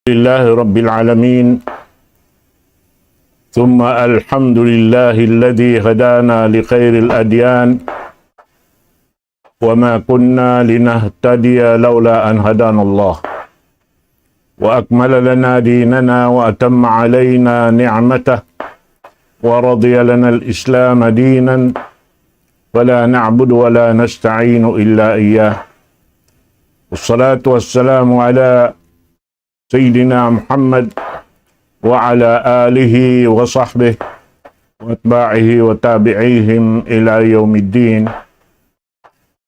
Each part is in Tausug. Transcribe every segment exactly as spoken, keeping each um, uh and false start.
لله رب العالمين، ثم الحمد لله الذي هدانا لخير الأديان، وما كنا لنهتدي لولا أن هدانا الله، وأكمل لنا ديننا وأتم علينا نعمته، ورضي لنا الإسلام دينا، فلا نعبد ولا نستعين إلا إياه. والصلاة والسلام على سيدنا محمد وعلى آله وصحبه وأتباعه وتابعيهم إلى يوم الدين.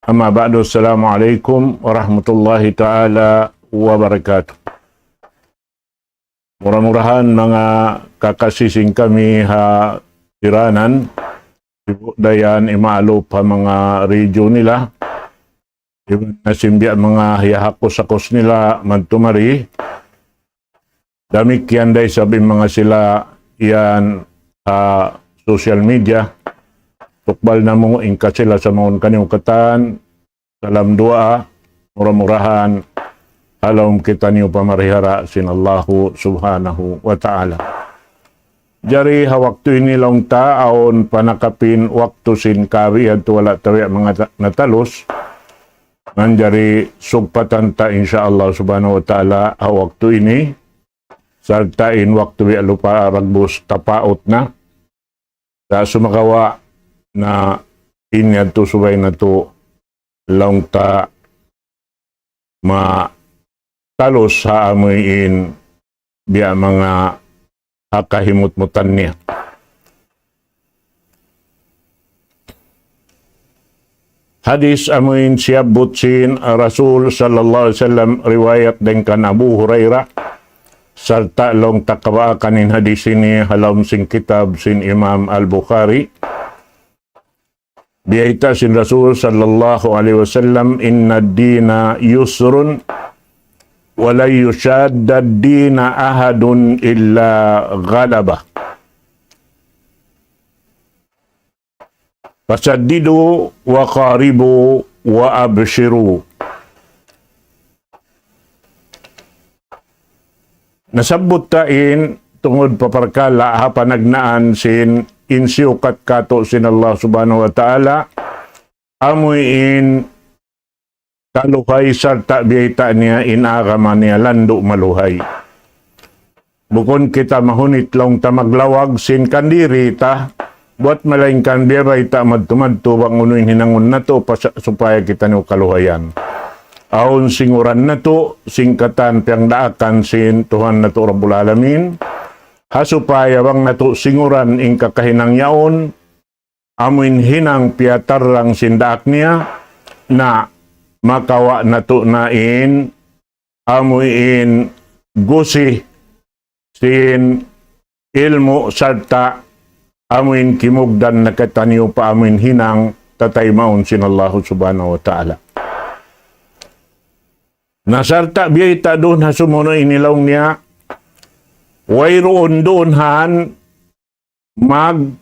أما بعد، السلام عليكم ورحمة الله تعالى وبركاته. Mura-murahan manga kakasi sin kami ha Tiranan, Sibu' Dayan, Imaalup ha manga region nila, iban na sin biya' manga hiyahakus-hakus nila madtu mari, damikkiyan da isab in manga sila yan ha social media. Tukbal namu' in kasila-samaan kaniyu katan, salam duwaa, mura-murahan ha lawm kitaniyu pamarihara sin Allahu Subhanahu wa Ta'ala. Jari ha waktu ini laung ta awn panakapin waktu sin kawi yadtu wala' ta biya' manga ta-, natalus. Manjari sugpatan ta insya Allah Subhanahu wa Ta'ala ha waktu ini. Sarta' in waktu biya' lupa ragbus tapaut na. Sa' sumagawa' na in yadtu subay natu' laung ta matalus ha amuin biya' manga ha kahimutmutan niya. Hadis amuin siyabbut sin Rasul sallallahu alayhi wasallam, riwayat dayn kan Abu Hurairah, sarta' laung ta kabaakan in hadis ini ha lawm sin kitab sin Imam Al-Bukhari. Biyayta' sin Rasul sallallahu alayhi wasallam, إن الدين يسر ولن يشاد الدين أحد إلا غلبه. فسددوا وقاربوا وأبشروا. Nasabbut ta in tungud pa parkala' ha panagnaan sin in siyukat katu' sin Allah Subhanahu wa Ta'ala, amuin kaluhay sarta' biyayta' niya in agama niya landu' maluhay. Bukun kita mahunit laung ta maglawag sin kandiri ta, buwat malaingkan biyabayta' madtu-madtu bang unu in hinangun natu' pa sa-, supaya kitaniyu kaluhayan. Awn singuran natu' sin katan piyangdaakan sin Tuhan natu' Rabbul Alamin, ha supaya bang natu' singuran in kakahinang yaun, amuin hinang piyatarrang sin daak niya, na makawa' natu' na in amuin gusi sin ilmu' sarta' amuin kimugdan na kitaniyu pa amuin hinang tataymaun sin Allahu Subhanahu wa Ta'ala. Na sarta' biyayta' duun ha sumunu' ini laung niya, wayruun duun han mag-,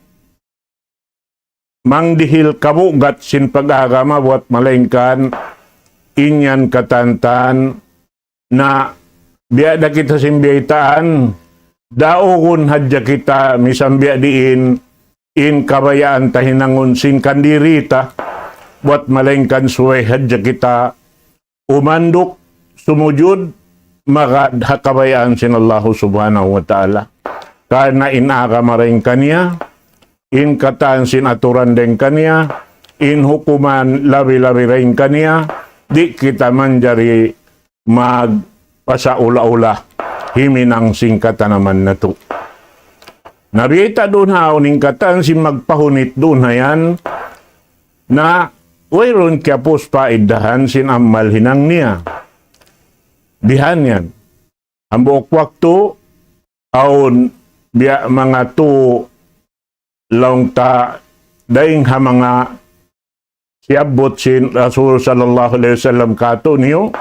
mangdihil kabugat sin pag-agama buwat malaingkan in yan katantan na biya' da kita sin biyaytaan, daugun hadja kita misan biya' diin in kabayaan ta hinangun sin kandiri ta, buwat malaingkan subay hadja kita umanduk, sumujud, magad ha kabayaan sin Allahu Subhanahu wa Ta'ala. Karna' in agama dayn kaniya, in katan sin aturan dayn kaniya, in hukuman labi-labi dayn kaniya, di' kita manjari magpasaula-ula, himinang sin katanaman natu'. Na biyayta' duun ha awn in katan sin magpahunit duun ha yan, na wayruun kiyapus pa iddahan sin amal hinang niya. Bihan yan. Hambuuk waktu, awn biya' manga tu laung ta dayn ha manga siyabbut sin Rasul sallallahu alayhi wasallam katu'niyu,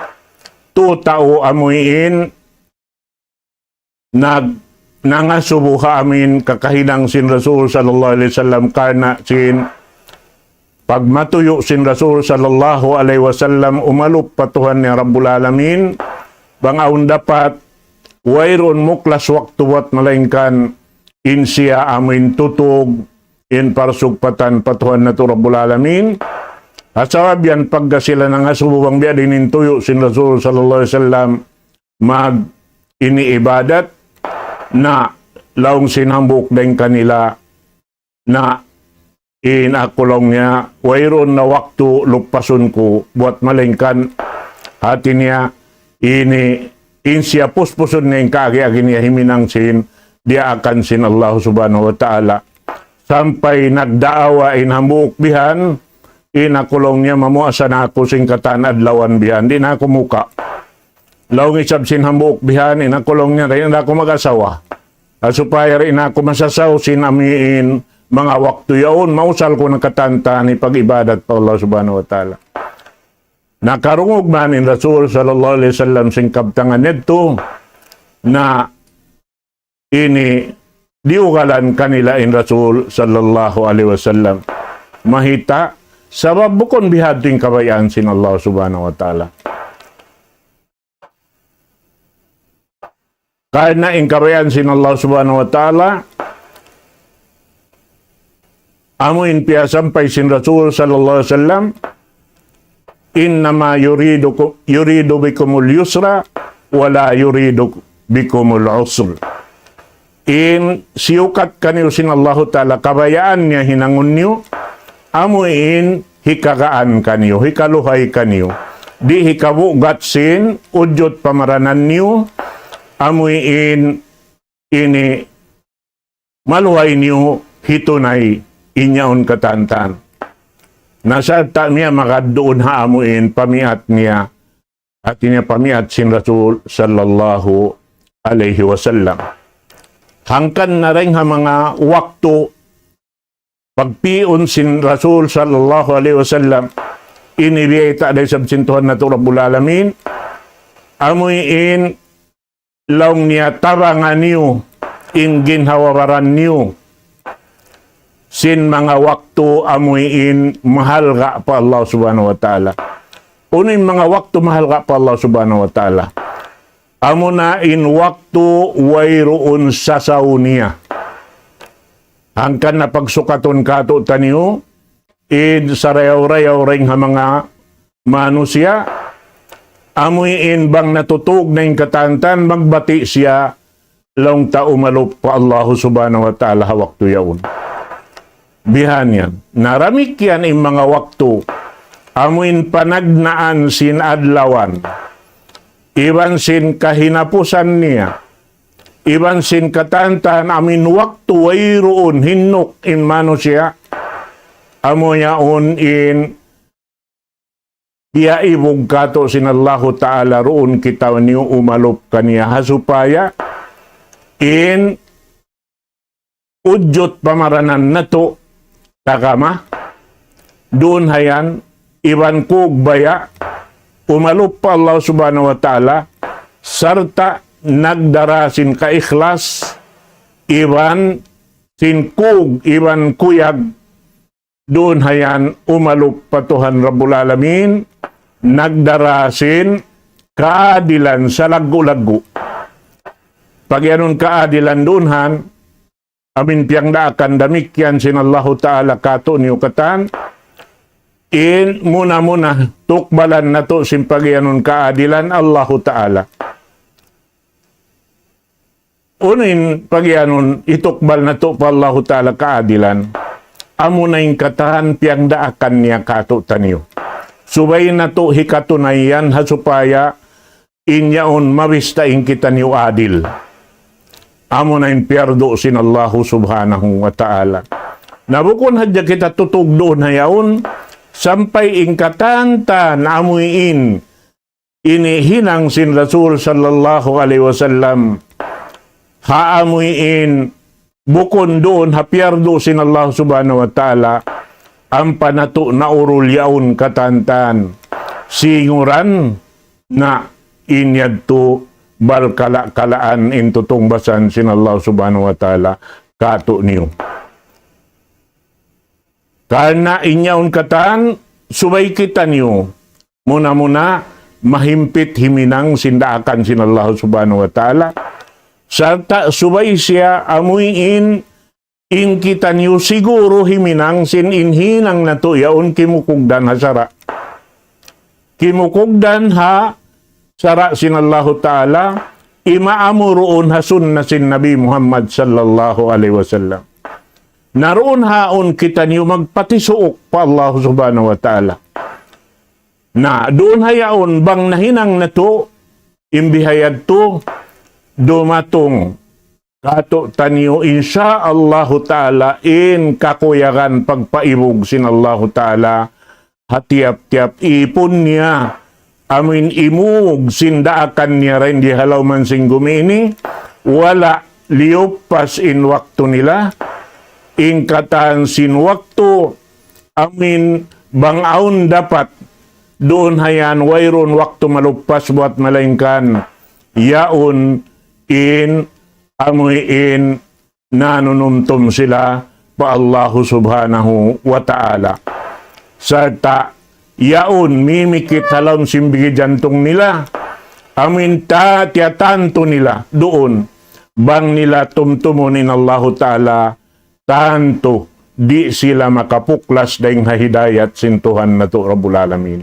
tu tau amuin nag-, nangasubu ha amuin kakahinang sin Rasul sallallahu alayhi wasallam karna' sin pagmatuyu' sin Rasul sallallahu alayhi wasallam umalup pa Tuhan niya Rabbul Alamin, bang awn dapat wayruun muklas waktu buat malaingkan in siya amuin tutug, in parsugpatan pa Tuhan natu' Rabbul Alamin. Sabab yan pagka sila nangasubu bang biya' diin in tuyu' sin Rasul sallallahu alayhi wasallam mag ini ibadat, na laung sin hambuuk dayn kanila na in aku laung niya, wayruun na waktu lupasun ku buat malaingkan hati niya ini in siya puspusun niya in kaagi-agi niya himinang sin diyaakan sin Allah Subhanahu wa Ta'ala. Sampay nagdaawa in hambuuk bihan, in aku laung niya mamuasa na aku sin katan adlawan bihan, di' na aku muka. Laung isab sin hambuuk bihan, in aku laung niya, di' na aku mag-asawa. Ah, supaya di' na aku masasaw sin amuin manga waktu yaun, mausal ku na katan-katan hipag-ibadat pa Allah Subhanahu wa Ta'ala. Nakarungug man in Rasul sallallahu alayhi wasallam sin kabtangan yadtu, na ini diyugalan kanila in Rasul sallallahu alayhi wasallam. Mahita, sabab bukun bihadtu in kabayaan sin Allah Subhanahu wa Ta'ala. Karna' in kabayaan sin Allah Subhanahu wa Ta'ala, amu in piyasampay sin Rasul sallallahu alayhi wasallam, إنما يريد يريد بكم اليسر ولا يريد بكم العسر. In siyukat kaniyu sin Allahu Ta'ala, kabayaan niya hinangun niyu, amu in hikagaan kaniyu, hikaluhay kaniyu. Di' hikabugat sin ujut pamaranan niyu, amu in ini maluhay niyu hitunay in yaun katan-katan. Na sarta' niya magad duun ha amu in pamiat niya, hati niya pamiat sin Rasul sallallahu alayhi wasallam. Hangkan na dayn ha manga waktu pagpi'un sin Rasul sallallahu alayhi wasallam, ini biyayta' da isab sin Tuhan natu' Rabbul Alamin, amu in laung niya tabanga niyu in ginhawa-baran niyu sin manga waktu amu in mahalga' pa Allah Subhanahu wa Ta'ala. Unu in manga waktu mahalga' pa Allah Subhanahu wa Ta'ala? Amu na in waktu wayruun sasaw niya. Hangkan na pagsukatun katu'taniyu, in sarayaw-rayaw dayn ha manga manusiya', amu in bang natutug na in katan-katan, magbati' siya, laung ta umalup pa Allahu Subhanahu wa Ta'ala ha waktu yaun. Bihan yan. Na damikkiyan in manga waktu, amu in panagnaan sin adlawan, iban sin kahinapusan niya, iban sin katan-katan amu in waktu wayruun hinuk in manusiya', amu yaun in piyaibug katu' sin Allahu Ta'ala duun kitaniyu umalup kaniya ha supaya in ujut pamaranan natu' tagama, duun ha yan, iban kug baya', umalup pa Allah Subhanahu wa Ta'ala, sarta' nagdara sin kaikhlas, iban sin kug, iban kuyag, duun ha yan umalup pa Tuhan Rabbul Alamin, nagdara sin kaadilan salaggu'-laggu'. Pagiyanun kaadilan duun han, amin piyagdaakan damikkiyan sin Allahu Ta'ala katu'niyu katan, in muna-muna tukbalan natu' sin pagiyanun kaadilan Allahu Ta'ala. Unu in pagiyanun hitukbal natu' pa Allahu Ta'ala kaadilan? Amu na in katan piyagdaakan niya katu'taniyu. Subay natu' hikatunayan ha supaya in yaun mabista in kitaniyu adil. Amu na in piyardu' sin Allahu Subhanahu wa Ta'ala. Na bukun hadja kita tutug duun ha yaun, sampay in katan-katan amu in ini hinang sin Rasul sallallahu alayhi wasallam, ha amu in bukun duun ha piyardu' sin Allah Subhanahu wa Ta'ala, ampa natu' naurul yaun katan-katan. Singuran na in yadtu bal kala'-kalaan in tutungbasan sin Allah Subhanahu wa Ta'ala katu'niyu. Karna' in yaun katan, subay kitaniyu muna-muna mahimpit himinang sin daakan sin Allah Subhanahu wa Ta'ala. Sarta' subay siya amuin in kitaniyu siguru himinang sin in hinang natu' yaun kimukugdan ha sara'. Kimukugdan ha sara' sin Allahu Ta'ala, imaamu duun ha sunna sin Nabi Muhammad sallallahu alayhi wasallam. Na duun haun kitaniyu magpatisuuk pa Allah Subhanahu wa Ta'ala. Na duun ha yaun bang nahinang natu' in bihayadtu, dumatung kātu'niyu, insya Allahu Ta'ala, in kakuyagan pagpaibug sin Allahu Ta'ala ha tiyap-tiyap īpun niya, amuin imug sin daakan niya dayn di ha lawm sin gumi ini, wala' liyuppas in waktu nila, in katan sin waktu, amuin bang awn dapat, duun ha yan wayruun waktu maluppas buat malaingkan yaun in amuin nanunumtum sila pa Allahu Subhanahu wa Ta'ala. Sarta' yaun mimikit ha lawm sin bigi jantung nila, amuin ta-, tiyatantu nila duun, bang nila tumtumun in Allahu Ta'ala, tantu di' sila makapuklas dayn ha hidayat sin Tuhan natu' Rabbul Alamin.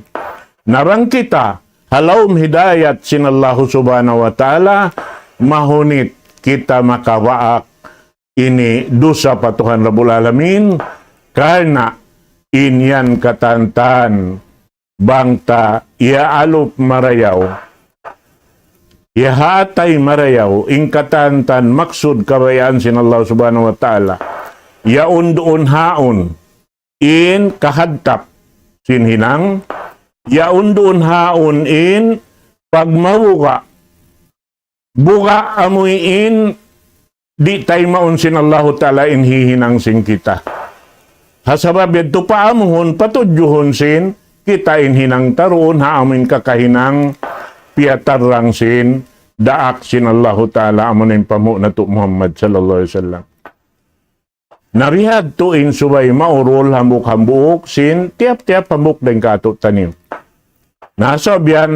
Na bang kita ha lawm hidayat sin Allahu Subhanahu wa Ta'ala, mahunit kita makabaak ini dusa pa Tuhan Rabbul Alamin, karna' in yan katantan bang ta iyaalup marayaw, iyahatay marayaw, in katantan maksud kabayaan sin Allah Subhanahu wa Ta'ala, yaun duun haun in kahadtap sin hinang, yaun duun haun in pagmabuga', buga' amuin di' taymaun sin Allahu Ta'ala in hihinang sin kita. Ha sabab yadtu paamuhun, patudjuhun sin kita in hinang ta duun ha amuin kakahinang piyatarrang sin daak sin Allahu Ta'ala, amuin pamu' natu' Muhammad sallallahu alayhi wasallam. Na bihadtu in subay maurul hambuuk-hambuuk sin tiyap-tiyap hambuuk dayn kātu'niyu. Na sabab yan,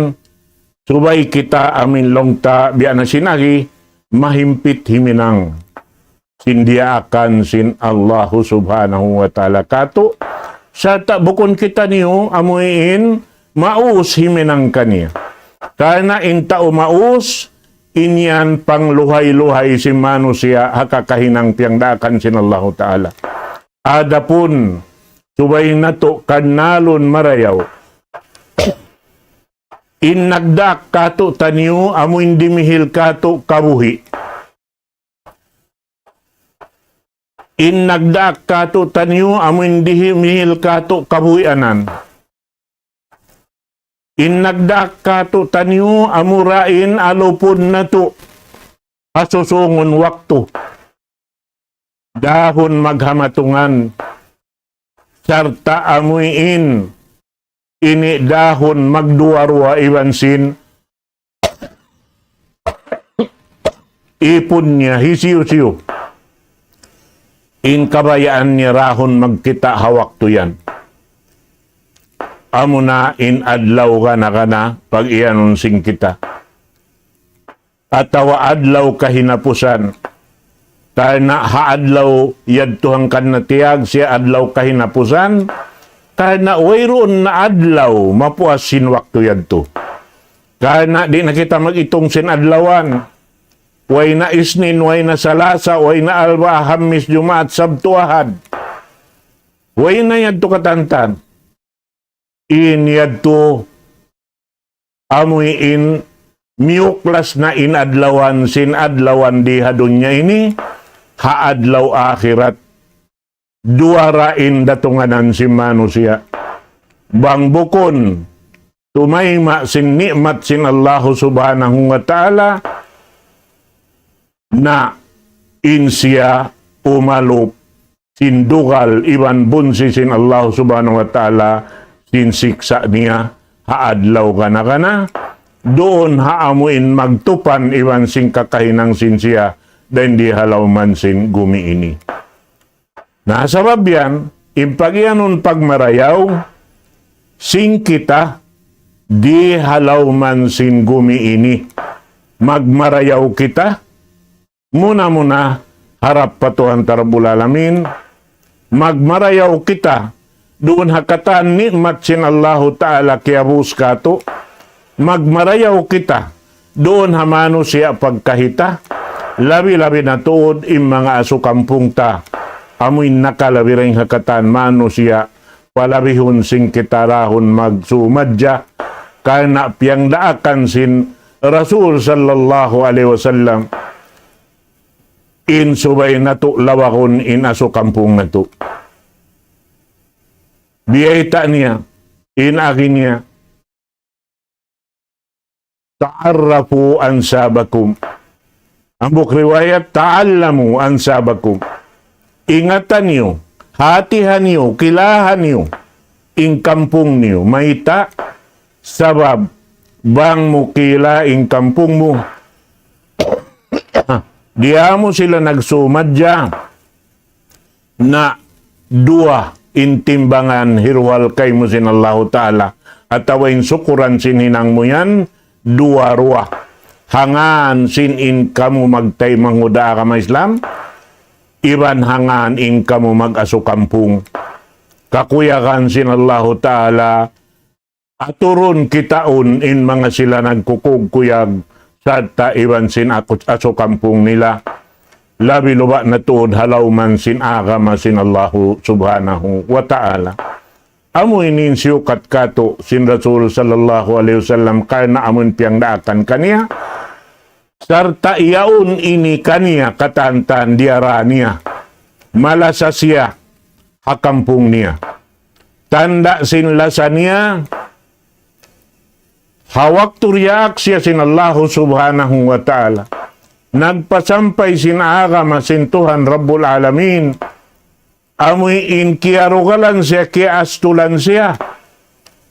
subay kita amuin laung ta biya' na sin agi, mahimpit himinang sin diyaakan sin Allahu Subhanahu wa Ta'ala kātu', sarta' bukun kitaniyu amuin maus himinang kaniya. Karna' in tau maus, in yan pangluhay-luhay sin manusiya' ha kakahinang piyagdaakan sin Allahu Ta'ala. Adapun, subay natu' kannalun marayaw, in nagdaak kātu'niyu amuin dimihil kātu' kabuhi'. In nagdaak kātu'niyu amuin dimihil kātu' kabuhianan. In nagdaak kātu'niyu amura in alupun natu' ha susungun waktu. Dahun maghamatungan, sarta' amuin ini dahun magduwa-ruwa iban sin ipun niya hisiyu-siyu. In kabayaan niya dahun magkita' ha waktu yan. Amuna in adlaw gana-gana pag-iyanun sin kita. Atawa adlaw kahinapusan. Karna' ha adlaw yadtu hangkan natiyag siya adlaw kahinapusan, karna' wayruun na adlaw mapuas sin waktu yadtu. Karna' di' na kita mag-itung sin adlawan. Way na Isnin, way na Salasa, way na Alba', Hamis, Jumaat, Sabtu, Ahad. Way na yadtu katantan. In yadtu amuin miyuklas na in adlawan sin adlawan di ha dunya ini, ha adlaw akhirat. Duwa ra in datunganan sin manusiya'. Bang bukun tumayma' sin ni'mat sin Allahu Subhanahu wa Ta'ala, na in siya umalup sin dugal iban bunsi sin Allah Subhanahu wa Ta'ala sin siksa' niya ha adlaw gana-gana, duun ha amuin magtupan iban sin kakahinang sin siya dayn di ha lawm sin gumi ini. Na sabab yan, in pag-iyanun pagmarayaw, sin kita di ha lawm sin gumi ini. Magmarayaw kita, Muna-muna, harap pa Tuhan ta Rabbul Alamin, magmarayaw kita duun ha katan ni'mat sin Allahu Ta'ala kiyabus katu', magmarayaw kita duun ha manusiya' pagkahi ta, labi-labi na tuud in manga asu kampung ta, amu in nakalabi dayn ha katan manusiya', palabihun sin kita dahun magsumadja, karna' piyangdaakan sin Rasul sallallahu alayhi wasallam, in subay natu' lawagun in asu kampung natu'. Biyayta' niya, in agi niya, تعرفوا أنسابكم. Hambuuk riwayat, تعلموا أنسابكم. Ingatan niyu, hatihan niyu, kilahan niyu, in kampung niyu. Mayta'? Sabab, bang mu kila in kampung mu, di' mu sila nagsumadja, na duwa in timbangan hiruhal kaymu sin Allahu Ta'ala, atawa in sukuran sin hinang mu yan, duwa-ruwa. Hangkan sin in kamu magtaymanghud ha agama Islam, iban hangkan in kamu mag-asu kampung. Kakuyagan sin Allahu Ta'ala, aturun kitaun in manga sila nagkukuyag-kuyag, sarta' iban sin aku-, asu kampung nila. Labi-labi na tuud ha lawm sin agama sin Allahu Subhanahu wa Ta'ala. Amu ini in siyukat katu' sin Rasul sallallahu alayhi wasallam karna' amu in piyangdaakan kaniya. Sarta' yaun ini kaniya katantan diyara niya. Malasa siya ha kampung niya. Tanda' sin lasa niya, ha waktu diyaak siya sin Allahu Subhanahu wa Ta'ala, nagpasampay sin agama sin Tuhan Rabbul Alamin, amu in kiyarugalan siya, kiyaastulan siya,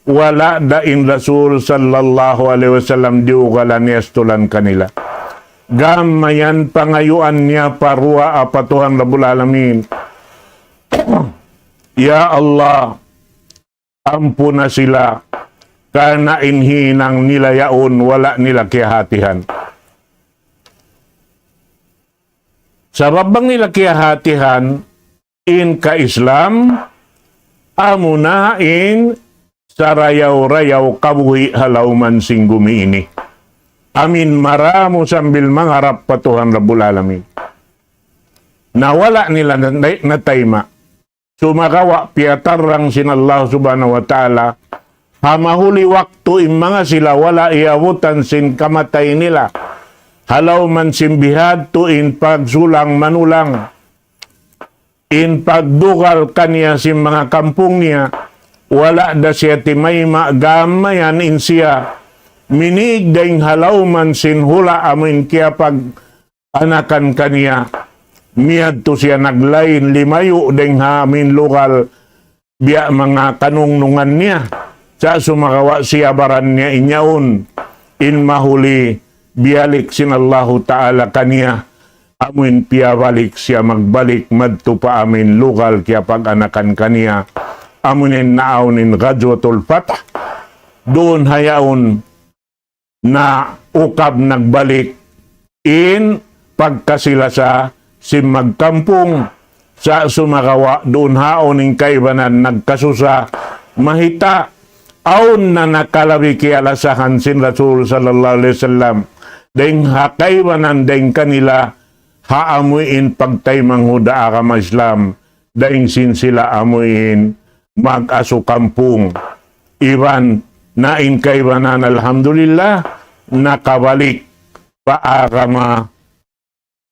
wala' da in Rasul sallallahu alayhi wasallam diyugalan, diyaastulan kanila. Gam mayan pangayuan niya pa duwaa pa Tuhan Rabbul Alamin. Ya Allah, ampuna sila, karna' in hinang nila yaun wala' nila kiyahatihan. Sabab bang nila kiyahatihan, in ka-Islam, amuna in sarayaw-rayaw kabuhi' ha lawm sin gumi ini. Amu in maramu sambil mangarap pa Tuhan Rabbul Alamin. Na wala' nila na-, na-, natayma'. Sumagawa' piyatarrang sin Allah Subhanahu wa Ta'ala, ha mahuli waktu in manga sila wala' iyabutan sin kamatay nila. Ha lawm sin bihadtu in pagsulang-manulang, in pagdugal kaniya sin manga kampung niya, wala' da siya timayma', gam mayan in siya minīg dayn ha lawm sin hula' amu in kiyapag- anakan kaniya, miyadtu siya naglain, limayu' dayn ha amu in lugal, biya' manga kanungnungan niya. Sa' sumagawa' siyabaran niya in yaun, in mahuli biyalik sin Allahu Ta'ala kaniya, amu in piyabalik siya magbalik madtu pa amu in lugal kiyapag-anakan kaniya, amu in naawn in Ghazwatul Fath, duun ha yaun, naukab nagbalik in pagkasi-lasa sin magkampung, sa' sumagawa' duun ha yaun in kaibanan nagkasusa, mahita' awn na nakalabi kiyalasahan sin Rasul sallallahu alayhi wasallam, dayn ha kaibanan dayn kanila, ha amu in pagtaymanghud ha agama Islam, dayn sin sila amu in mag-asu kampung. Iban na in kaibanan, alhamdulillah, nakabalik pa agama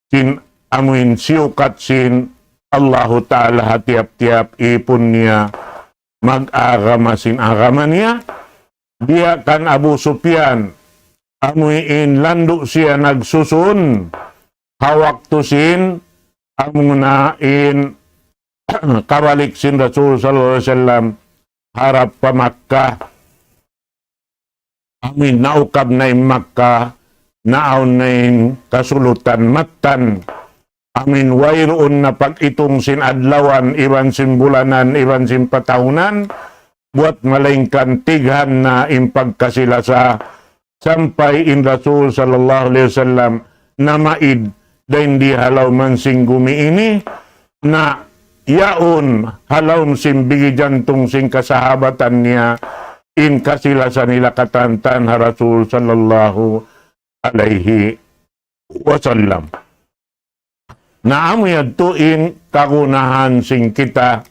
sin amu in siyukat sin Allahu Ta'ala ha tiyap-tiyap ipun niya mag-agama sin agama niya. Biya' kan Abu Sufyan, amu in landu' siya nagsusun ha waktu sin amuna in kabalik sin Rasul sallallahu alayhi wasallam harap pa Makkah. Amu in naukab na in Makkah, naawn na in kasulutan mattan. Amu in wayruun na pag-itung sin adlawan, iban sin bulanan, iban sin patahunan, buwat malaingkan tighan na in pagkasi-lasa, sampay in Rasul sallallahu alayhi wasallam namaid dayn di ha lawm sin gumi ini, na yaun ha lawm sin bigi jantung sin kasahabatan niya, in kasi-lasa nila katantan ha Rasul sallallahu alayhi wasallam. Na amu yadtu in kagunahan sin kita,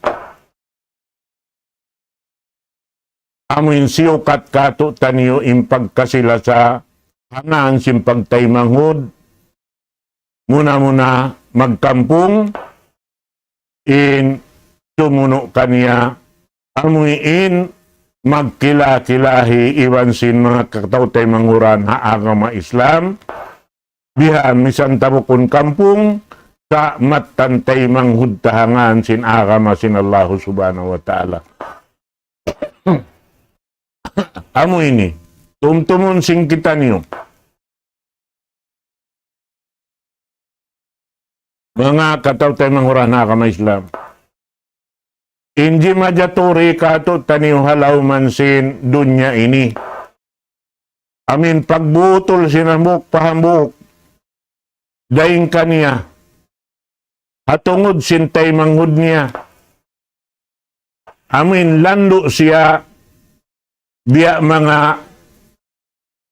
amu in siyukat kātu'niyu in pagkasi-lasa, ha ngan sin pagtaymanghud, muna-muna magkampung, in sumunu' kaniya, amu in magkila-kilahi iban sin manga kataw-taymanghuran ha agama Islam, bihan misan ta bukun kampung, sa' mattan taymanghud ta ha ngan sin agama sin Allahu Subhanahu wa Ta'ala. Amu ini, tumtumun sin kitaniyu. Manga kataw-taymanghuran ha agama Islam. In jimajaturi kātu'niyu ha lawm sin dunya ini. Amu in pagbutul sin hambuuk pa hambuuk dayn kaniya, ha tungud sin taymanghud niya. Amu in landu' siya, biya' manga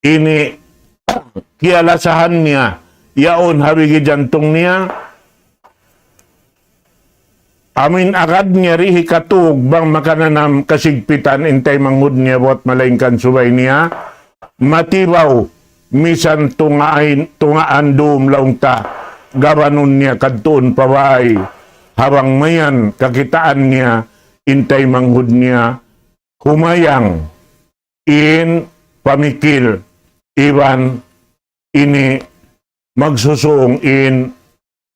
ini kiyalasahan niya, yaun ha bigi jantung niya, amu in agad niya di' hikatug bang makananam kasigpitan in taymanghud niya buwat malaingkan subay niya matibaw, misan tungain, tungaan dum laung ta, gabanun niya kadtuun pa bāy, ha bang mayan kakitaan niya in taymanghud niya, humayang in pamikil iban ini magsusung in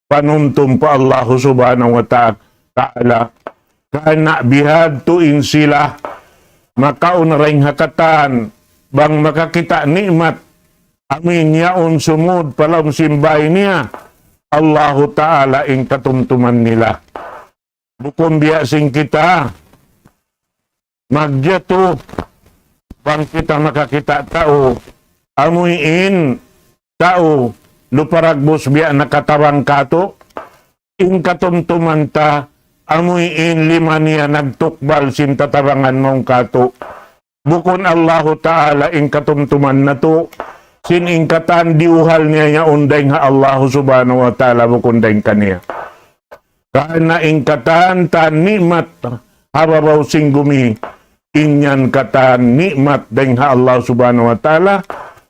panumtum pa Allahu Subhanahu wa Ta'ala. Karna' bihadtu in sila makauna dayn ha katan bang makakita' ni'mat amu in yaun sumud pa lawm sin bāy niya, Allahu Ta'ala in katumtuman nila. Bukun biya' sin kita, magjatu, bang kita makakita' tau, amu in tau, lupa dagbus biya' nakatabang kātu', in katumtuman ta, amu in lima niya nagtukbal sin tatabangan mawn kātu'. Bukun Allahu Ta'ala in katumtuman natu', sin in katan diyuhal niya yaun dayn ha Allahu Subhanahu wa Ta'ala, bukun dayn kaniya. Karna' in katan-katan ni'mat ha babaw sin gumi, in yan katan ni'mat dayn ha Allah Subhanahu wa Ta'ala,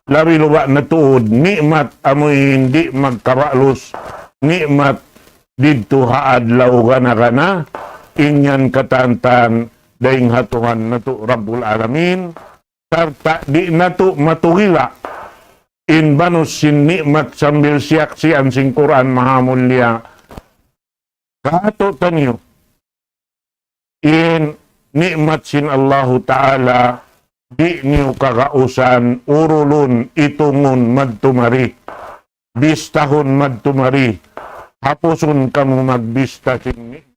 labi luba' na tuud ni'mat amu in di' magkabalus, ni'mat didtu ha adlaw gana-gana, in yan katan-katan dayn ha Tuhan natu' Rabbul Alamin, sarta' di' natu' matugila' in banus sin ni'mat sambil siyaksian sin Qur'an Mahamulliya. Kātu'niyu, in ni'mat sin Allahu Ta'ala, di' niyu kagausan urulun, itungun madtu mari, bistahun madtu mari, hapusun kamu magbista sin ni-,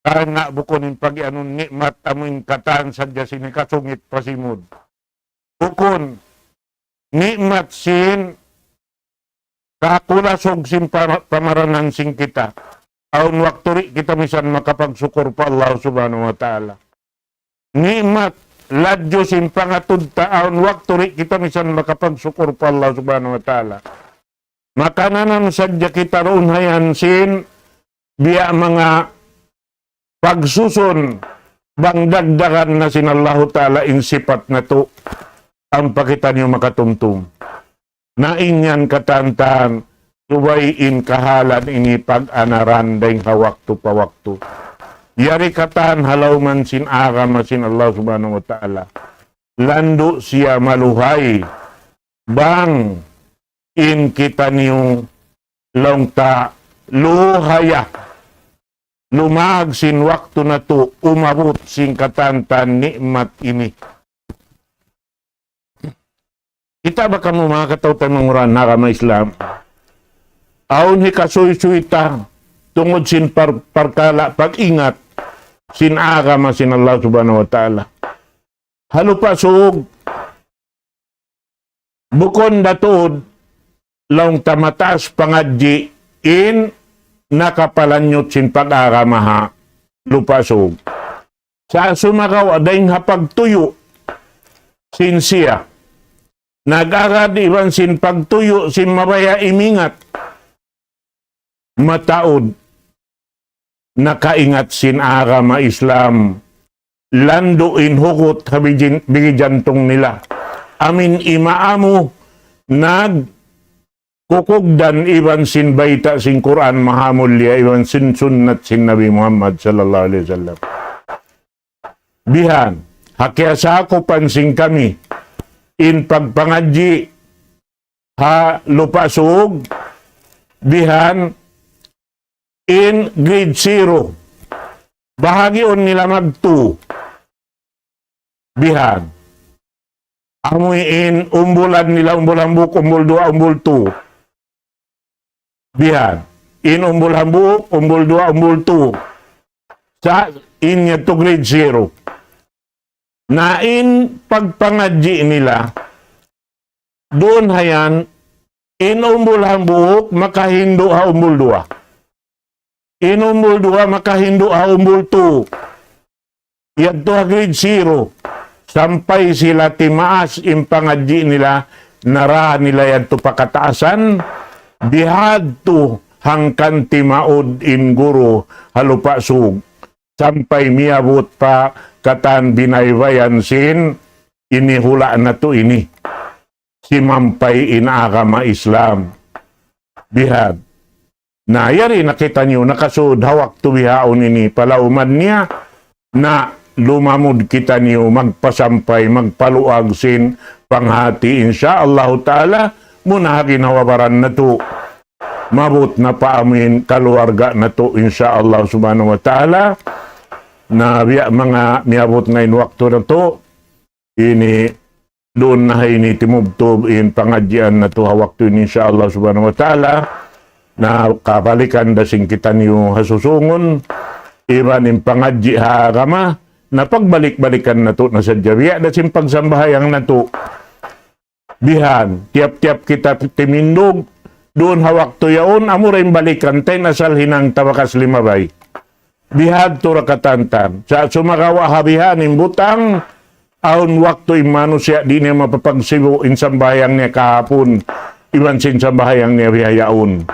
karna' bukun in pag-iyanun ni'mat amu in katan sadja sin hikasungit pa simud. Bukun ni'mat sin kakulasug sin pa-, pamaranan sin kita. Awn waktu di' kita misan makapagsukur pa Allah Subhanahu wa Ta'ala. Ni'mat ladju sin pangatud ta, awn waktu di' kita misan makapagsukur pa Allah Subhanahu wa Ta'ala. Makananam sadja kita duun hayan sin biya' manga pagsusun, bang dagdagan na sin Allahu Ta'ala in sipat natu', ampa kitaniyu makatumtum. Na in yan katan-katan, subay in kahalan ini pag-anaran dayn ha waktu pa waktu. Yari katan ha lawm sin agama sin Allah Subhanahu wa Ta'ala. Landu' siya maluhay, bang in kitaniyu laung ta luhaya, lumag sin waktu natu' umabut sin katan-katan ni'mat ini. Kita' ba kamu manga kataw-taymanghuran ha agama Islam? Awn hikasuysuy ta tungud sin par-, parkala' pag-ingat sin agama sin Allah Subhanahu wa Ta'ala. Halupa sug, Bukun da tuud laung ta mataas pangadji' in nakapalanyut sin pag-agama ha Lupa' Sug. Sa' sumagawa' dayng ha pagtuyu' sin siya, nag-agad iban sin pagtuyu' sin mabaya' imingat, mataud nakaingat sin agama Islam, landu' in hugut ha bigin-, bigi jantung nila. Amin imaamu nagkukugdan iban sin bayta' sin Qur'an mahamulliya iban sin sunnat sin Nabi Muhammad sallallahu alayhi wasallam. Bihan, ha kiyasakupan sin kami in pagpangadji' ha Lupa' Sug, bihan in grade zero. Bahagiun nila mag two. Bihan. Amu in umbulan nila, umbul hambuuk, umbul duwa, umbul two. Bihan. In umbul hambuuk, umbul duwa, umbul two. Sa' in yadtu grade zero. Na in pagpangadji' nila, duun hayan, in umbul hambuuk makahindu' ha umbul duwa. In umbul duwa makahindu' ha umbul two. Yadtu ha grade zero. Sampay sila timaas in pangadji' nila, nara nila yadtu pa kataasan, bihadtu hangkan timaud in guru ha Lupa' Sug. Sampay miyabut pa katan binaybayan sin ini hula' natu' ini. Simampay in agama Islam. Bihan. Na, yari na kitaniyu nakasud ha waktu bihaun ini palauman niya, na lumamud kitaniyu magpasampay, magpaluag sin panghati, insya Allah ta'ala, muna ha ginhawa-baran natu'. Maabut na pa amin kaluarga natu', insya Allah subhanahu wa ta'ala. Na biya' manga miyabut na in waktu natu', ini duun na ha ini timubtub in pangadjian natu' ha waktu ini, insya Allah subhanahu wa ta'ala. Na kabalikan da sin kitaniyu ha susungun, iban in pangadji' ha agama, na pagbalik-balikan natu' na sadja biya' da sin pagsambahayang natu'. Bihan, tiyap-tiyap kita timindug, duun ha waktu yaun, amu ra in balikan ta in asal hinang ta bakas limabay. Bihadtu ra katantan. Sa' sumagawa' ha bihan in butang, awn waktu in manusiya' di' niya mapapagsibu' in sambahayang niya kahapun, iban sin sambahayang niya bihaun.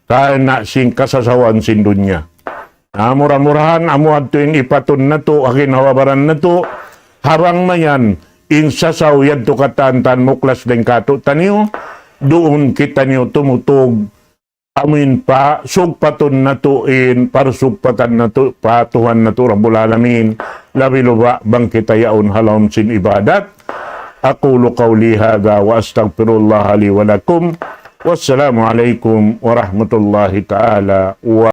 Karna' sin kasasawan sin dunya. Na mura-murahan, amu yadtu in ipatun natu', ha ginhawa-baran natu', ha bang mayan, in sasaw yadtu katantan muklas dayn kātu'niyu, duun kitaniyu tumutug, amin pa, sugpatun natu' in, parsugpatan natu', pa Tuhan natu' Rabbul Alamin, labi-labi bang kita yaun ha lawm sin ibadat. أقول قولي هذا وأستغفر الله لي ولكم. والسلام عليكم ورحمة الله تعالى وبركاته.